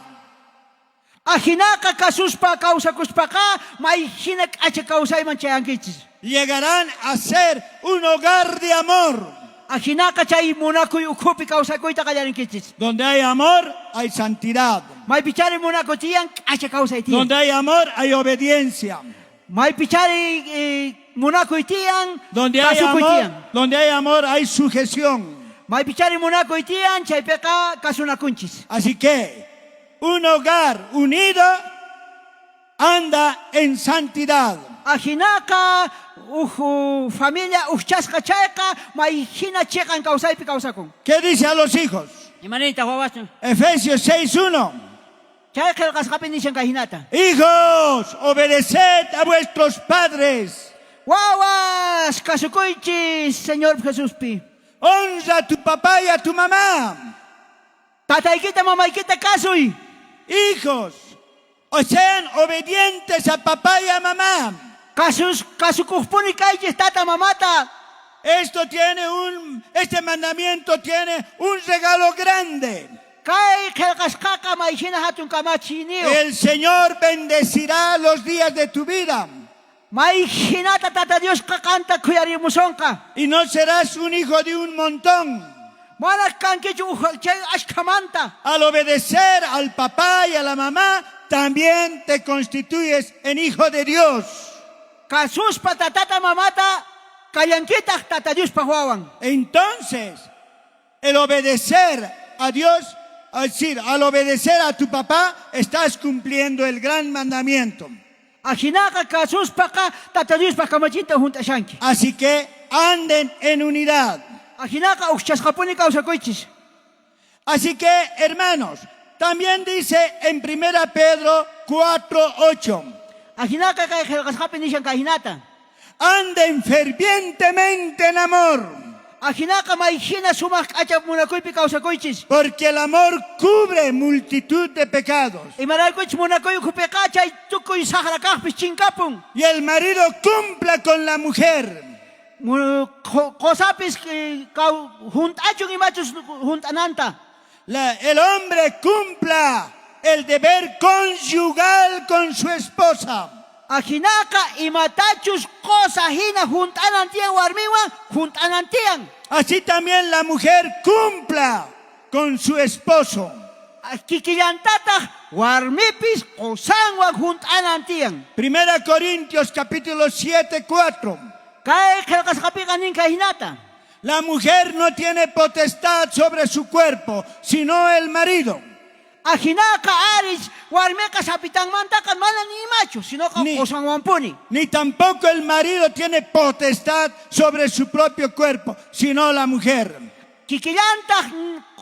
Ajinaqa kasuspa kawsakuspaqa may hina k'acha kawsayman chayankichis. Llegarán a ser un hogar de amor. Ajinaqa chay munakuy ukhupi kawsakuyta qallarinkichis. Donde hay amor, hay santidad. Maypichari munakuy tiyan k'acha kawsay tiyan. Donde hay amor, hay obediencia. Maypichari munakuy tiyan Donde hay kasukuy amor, tiyan. donde hay amor, hay sujeción. Maypichari munakuy tiyan chaypiqa kasunakunchis. Así que un hogar unido anda en santidad. Ajinaqa uj familia ujchasqa chayqa may hina chiqan kawsaypi kawsakun. ¿Qué dice a los hijos? Imanintaq wawasnin? Efesios 6:1. Chay qhelqasqapi nishan kay hinata. Hijos, obedeced a vuestros padres. Wawas kasukuychis Señor Jesuspi. Honra a tu papá y a tu mamá. Tataykita mamaykita kasuy. Hijos, o sean obedientes a papá y a mamá. Kasus kasukuqpuni kaychis tata mamata. Esto tiene un, este mandamiento tiene un regalo grande. Kay qhelqasqaqa may jina jatun kamachiyniyoj. El Señor bendecirá los días de tu vida May jinata Tata Diosqa qanta khuyarimusonqa. y no serás un hijo de un montón. Mana kankichu uj chay ashkhamanta. Al obedecer al papá y a la mamá, también te constituyes en hijo de Dios. Kasuspa tatata mamata kallankitaj Tata Diospa wawan. Entonces, el obedecer a Dios, es decir, al obedecer a tu papá, estás cumpliendo el gran mandamiento. Ajinaqa kasuspaqa Tata Diospa kamachinta junt'ashanki. Así que anden en unidad. Ajinaqa ujchasqapuni kawsakuychis. Así que, hermanos, también dice en 1 Pedro 4, 8, Ajinaqa kay qhelqasqapi nishan kay jinata. Anden fervientemente en amor, Ajinaqa may jina sumaj k'acha munakuypi kawsakuychis. Porque el amor cubre multitud de pecados. Imaraykuchus munakuy ukhupiqa chay tukuy sajra kajpis chinkapun. Y el marido cumpla con la mujer Qosapis junt'achun imachus junt'ananta. El hombre cumpla el deber conyugal con su esposa. Ajinaqa imatachus qosa jina junt'anan tiyan warmiwan junt'anan tiyan. Así también la mujer cumpla con su esposo. Kikillantataj warmipis qosanwan junt'anan tiyan. Primera Corintios capítulo 7, 4. Kay qhelqasqapiqa nin kay jinata. La mujer no tiene potestad sobre su cuerpo, sino el marido. Ajinaqa ari warmeqa sapitanmantaqa mana ni imachu, sinoqa qosanwanpuni. Ni tampoco el marido tiene potestad sobre su propio cuerpo, sino la mujer. Kikillantaj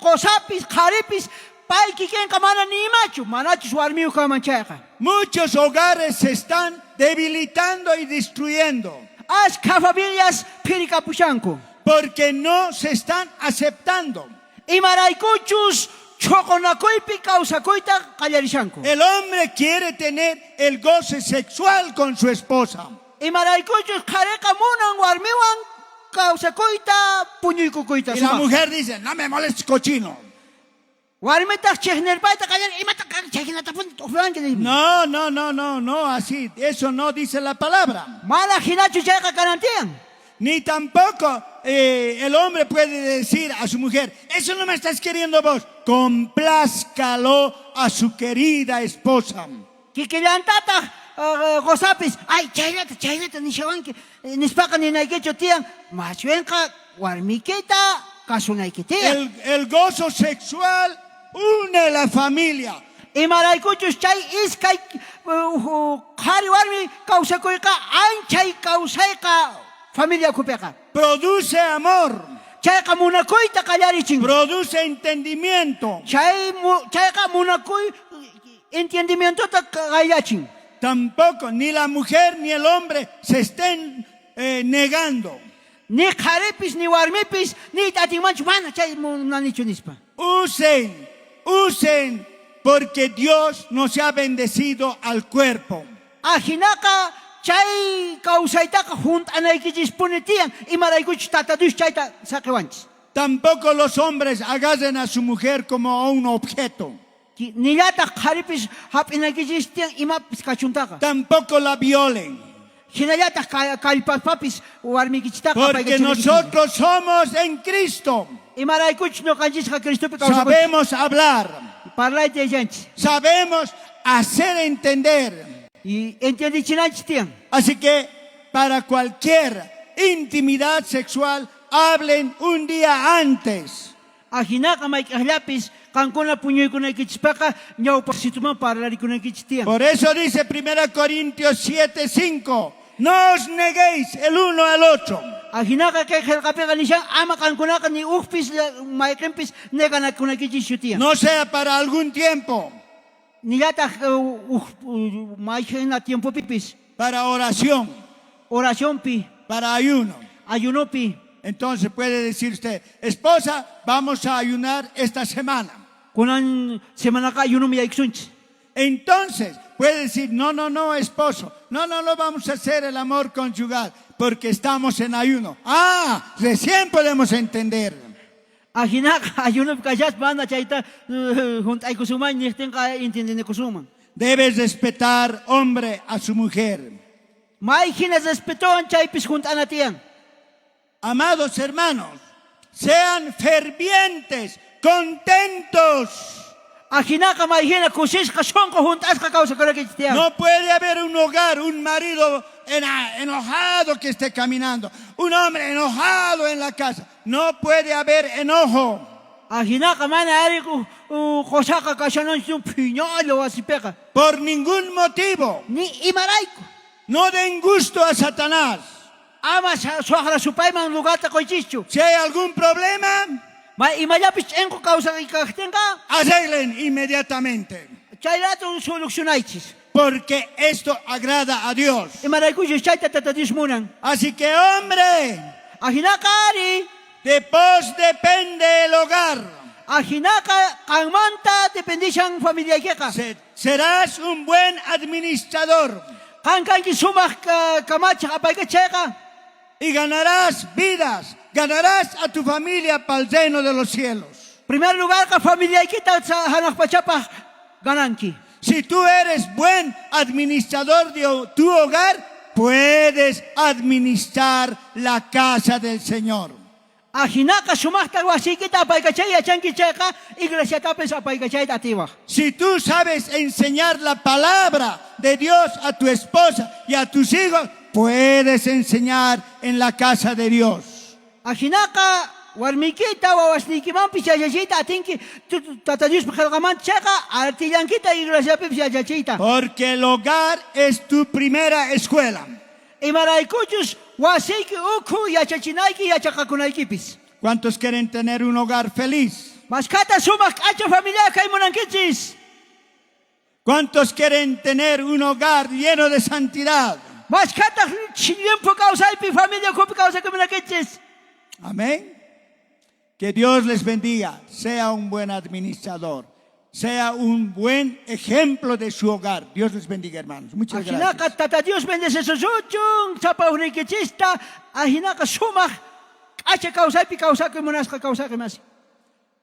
qosapis qharipis pay kikinqa mana ni imachu, manachus warmiyuq kanman chayqa. Muchos hogares se están debilitando y destruyendo Ashkha familias phirikapushanku. Porque no se están aceptando. Imaraykuchus chhoqonakuypi kawsakuyta qallarishanku. El hombre quiere tener el goce sexual con su esposa. Imaraykuchus qhareqa munan warmiwan kawsakuyta puñuykukuyta Y la sumaj. Mujer dice: "No me molestes, cochino". Warmitaq chejnirpayta qallari imata chayhinatapuni t'uqllawanki nispa. No, no, no, no, no, así. Eso no dice la palabra. Mana jinachu chayqa kanan tiyan. Ni tampoco el hombre puede decir a su mujer: "Eso no me estás queriendo vos". Complázcalo a su querida esposa. Kikillantataq qosapis ay chaynata chaynata nishawanki nispaqa ninaykichu tiyan mashwenqa warmikita kasunayki tiyan. El gozo sexual une la familia. Imaraykuchus chay iskay qhari warmi kawsakuyqa anchay kawsayqa familia ukhupiqa. Produce amor. Chayqa munakuyta qallarichin. Produce entendimiento. Chayqa munakuy entendimientota qayllachin. Tampoco ni la mujer ni el hombre se estén negando. Ni qharipis ni warmipis niyta atinmanchu mana chay munanichu nispa. Usen, usen, porque Dios nos ha bendecido al cuerpo. Ajinaqa chay kawsaytaqa junt'anaykichispuni tiyan imaraykuchus Tata Dios chayta saqiwanchis. Tampoco los hombres agarren a su mujer como a un objeto. Nillataq qharipis hap'inaykichis tiyan imapis kachuntaqa. Tampoco la violen. Hinallataq kallpaspapis warmiykichitaqa Porque apaykachanaykichis. Nosotros somos en Cristo. Imaraykuchus ñuqanchisqa Cristopi kawsakunchis. Sabemos hablar. Parlayta yachanchis. Sabemos hacer entender. Y entiendichinanchis tiyan. Así que para cualquier intimidad sexual, hablen un día antes. Ajinaqa mayk'aqllapis qankuna puñuykunaykichispaqqa ñawpaqsituman parlarikunaykichis tiyan. Por eso dice 1 Corintios 7, 5: "No os neguéis el uno al otro". Ajinaqa kay qillqapiqa nishan ama qankunaqa ni ujpis mayqinpis neganakunaykichis tiyan. No sea para algún tiempo, Nillataq uj mayhina tiempopipis. Para oración, Oracionpi, para ayuno. Ayunopi. Entonces puede decir usted: "Esposa, vamos a ayunar esta semana". Kunan semanaqa ayunomi yaykusunchis. Entonces puede decir: "No, no, no, esposo, no, no, no vamos a hacer el amor conyugal". Porque estamos en ayuno. Ah, recién podemos entender. Ajinaqa ayunopi kashaspa mana chayta junt'aykusunman nejtinqa entiendenekusunman. Debe respetar hombre a su mujer. May jina respetowan chaypis junt'ana tiyan. Amados hermanos, sean fervientes, contentos. Ajinaqa may jina kusisqa sonqo junt'asqa kawsakunaykichis tiyan. No puede haber un hogar, un marido enojado que esté caminando, un hombre enojado en la casa. No puede haber enojo. Ajinaqa mana ari qosaqa kashananchu phiñalla wasipiqa. Por ningún motivo. Ni imarayku. No den gusto a Satanás. Ama suajra supayman lugarta qoychischu. Si hay algún problema, Ma imallapis ch'inqu kawsay kajtinqa, arreglen inmediatamente. Chay rato solucionaychis. Porque esto agrada a Dios. Imaraykuchus chayta Tata Dios munan. Así que, hombre, Ajinaqa ari, de vos depende el hogar. Ajinaqa qanmanta dependishan familiaykiqa. Serás un buen administrador. Qan kanki sumaq kamachej apaykachayqa. Y ganarás vidas, ganarás a tu familia para el reino de los cielos. Primer lugarqa familiaykita hanaq pachapaj gananki. Si tú eres buen administrador de tu hogar, puedes administrar la casa del Señor. Ajinaqa sumaqta wasiykita apaykachay yachanki chayqa, iglesiatapis apaykachayta atiwaj. Si tú sabes enseñar la palabra de Dios a tu esposa y a tus hijos, puedes enseñar en la casa de Dios. Ajinaqa warmiykita wawasniykimanpis yachachiyta atinki, Tata Diospa qhelqamanta chayqa atillankita iglesiapipis yachachiyta. Porque el hogar es tu primera escuela. Imaraykuchus wasiyki ukhu yachachinayki yachaqakunaykipis. ¿Cuántos quieren tener un hogar feliz? Mashkhata sumaq k'acha familia kay munankichis. ¿Cuántos quieren tener un hogar lleno de santidad? Mashkhata llimphu kawsaypi familia ukhupi kawsayki munankichis. Amén. Que Dios les bendiga. Sea un buen administrador. Sea un buen ejemplo de su hogar. Dios les bendiga, hermanos. Muchas Ajinaqa gracias. Tata Dios bendecisuchun, chapawnikichista, ajinaqa sumaq k'acha kawsaypi kawsakuy munasqa kawsaqi masi.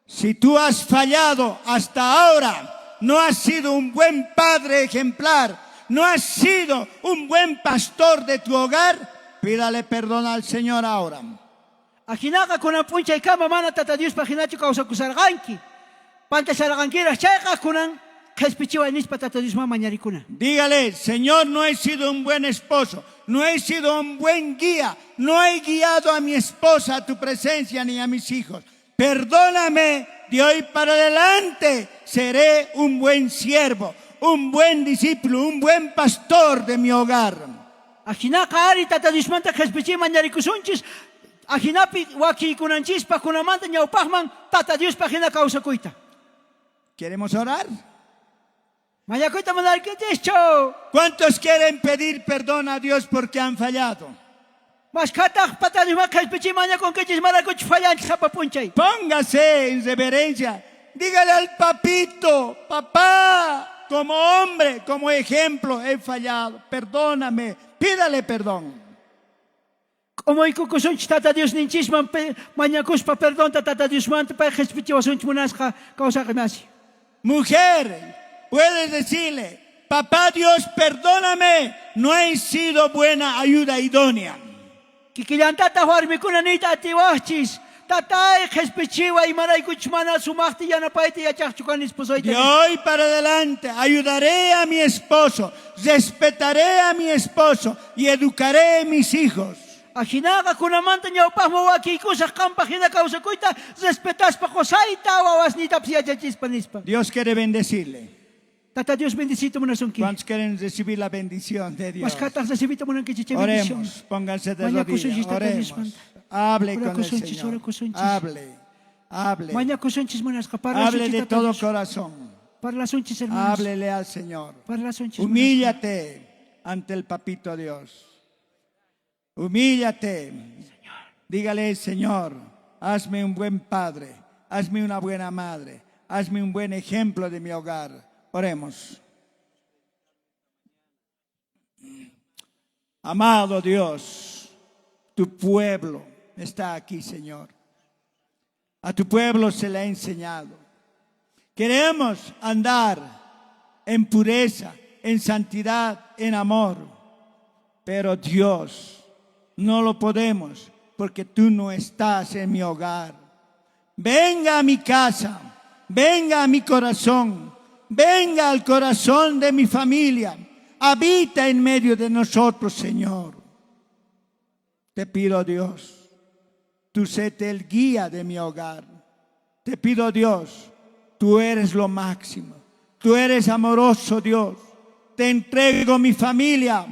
Si tú has fallado hasta ahora, no has sido un buen padre ejemplar, no has sido un buen pastor de tu hogar, pídale perdón al Señor ahora. Ajinaqa kunan p'unchaykama mana Tata Diospaj jinachu kawsakusarqanki. Pantasharqankiraj chayqa kunan qhispichiway nispa Tata Diosman mañarikuna. Dígale, Señor, no he sido un buen esposo, no he sido un buen guía, no he guiado a mi esposa a tu presencia ni a mis hijos. Perdóname, de hoy para adelante seré un buen siervo, un buen discípulo, un buen pastor de mi hogar. Ajinaqa ari Tata Diosmanta qhispichiy mañarikusunchis, ajinapi wakiykunanchispaj kunamanta ñawpajman Tata Diospaj jina kawsakuyta. ¿Queremos orar? Mañakuyta munarkichischu. ¿Cuántos quieren pedir perdón a Dios porque han fallado? Mashkhataj Tata Diosman qhispichiy mañakunkichis marakuchus fallanchis sapa p'unchay. Póngase en reverencia. Dígale al papito, papá, como hombre, como ejemplo, he fallado. Perdóname, pídale perdón. K'umuykukusunchis Tata Diosninchisman mañakuspa perdonta Tata Diosmanta pay qhispichiwasunchis munasqa kawsaqi masi. Mujer, puedes decirle, papá Dios, perdóname, no he sido buena ayuda idónea. Kikillantataq warmikuna niyta atiwajchis, tatay qhispichiway imaraykuchus mana sumaqta yanapayta yachaqchu kani esposoyta. De hoy para adelante ayudaré a mi esposo, respetaré a mi esposo y educaré a mis hijos. Ajinaqa kunamanta ñawpajman wakiykusaj qanpaj jina kawsakuyta respetaspa qosayta wawasniytapis yachachispa nispa. Dios quiere bendecirle. Tata Dios bendecita munasunki. ¿Cuántos quieren recibir la bendición de Dios? Mashkhataj recibita munankichis chay bendición. Oremos, pónganse de Mañakusunchis rodillas, Tata oremos. Diosmanta. Hable con el Orakusunchis, Señor. orakusunchis. Hable, hable. Mañakusunchis munasqa, Hable parlasunchis de Tata todo Dios. corazón. Parlasunchis, hermanos. Háblele al Señor. Parlasunchis, Humíllate ante el papito Dios. Humíllate. Dígale, Señor, hazme un buen padre, hazme una buena madre, hazme un buen ejemplo de mi hogar. Oremos. Amado Dios, Tu pueblo está aquí, Señor. A tu pueblo se le ha enseñado. Queremos andar en pureza, en santidad, en amor. Pero Dios, no lo podemos porque tú no estás en mi hogar. Venga a mi casa, venga a mi corazón, venga al corazón de mi familia. Habita en medio de nosotros, Señor. Te pido, Dios, tú séte el guía de mi hogar. Te pido, Dios, tú eres lo máximo. Tú eres amoroso, Dios. Te entrego mi familia,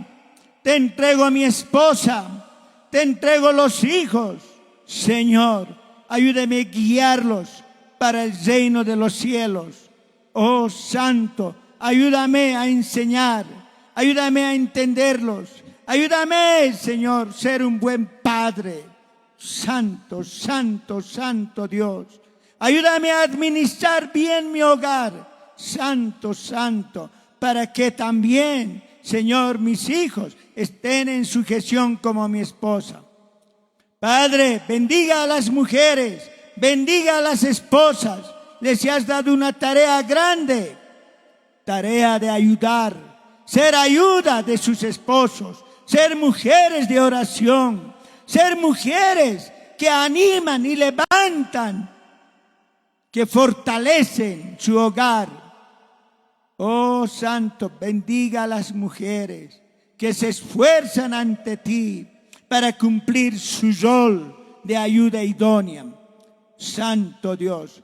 te entrego a mi esposa, te entrego los hijos. Señor, ayúdame a guiarlos para el reino de los cielos. Oh Santo, ayúdame a enseñar, ayúdame a entenderlos. Ayúdame, Señor, ser un buen padre. Santo, santo, santo Dios. Ayúdame a administrar bien mi hogar. Santo, santo, para que también, Señor, mis hijos estén en sujeción como mi esposa. Padre, bendiga a las mujeres, bendiga a las esposas. Les has dado una tarea grande, tarea de ayudar, ser ayuda de sus esposos, ser mujeres de oración, ser mujeres que animan y levantan, que fortalecen su hogar. Oh Santo, bendiga a las mujeres que se esfuerzan ante ti para cumplir su rol de ayuda idónea. Santo Dios,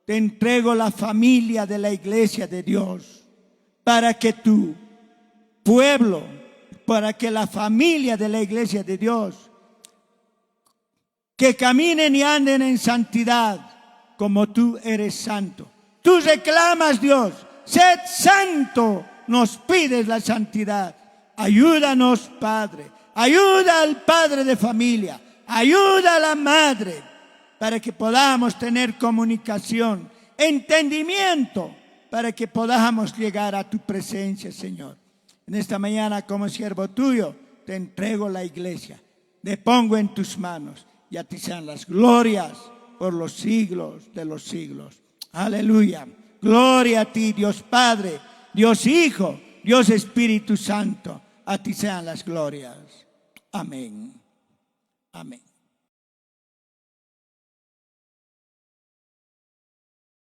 te entrego la familia de la iglesia de Dios para que tu pueblo, para que la familia de la iglesia de Dios, que caminen y anden en santidad como tú eres santo. Tú reclamas, Dios, sed santo, nos pides la santidad. Ayúdanos, Padre. Ayuda al padre de familia. Ayuda a la madre para que podamos tener comunicación, entendimiento, para que podamos llegar a tu presencia, Señor. En esta mañana, como siervo tuyo, te entrego la iglesia. Te pongo en tus manos y a ti sean las glorias por los siglos de los siglos. Aleluya. Gloria a ti, Dios Padre, Dios Hijo, Dios Espíritu Santo. A ti sean las glorias. Amén. Amén.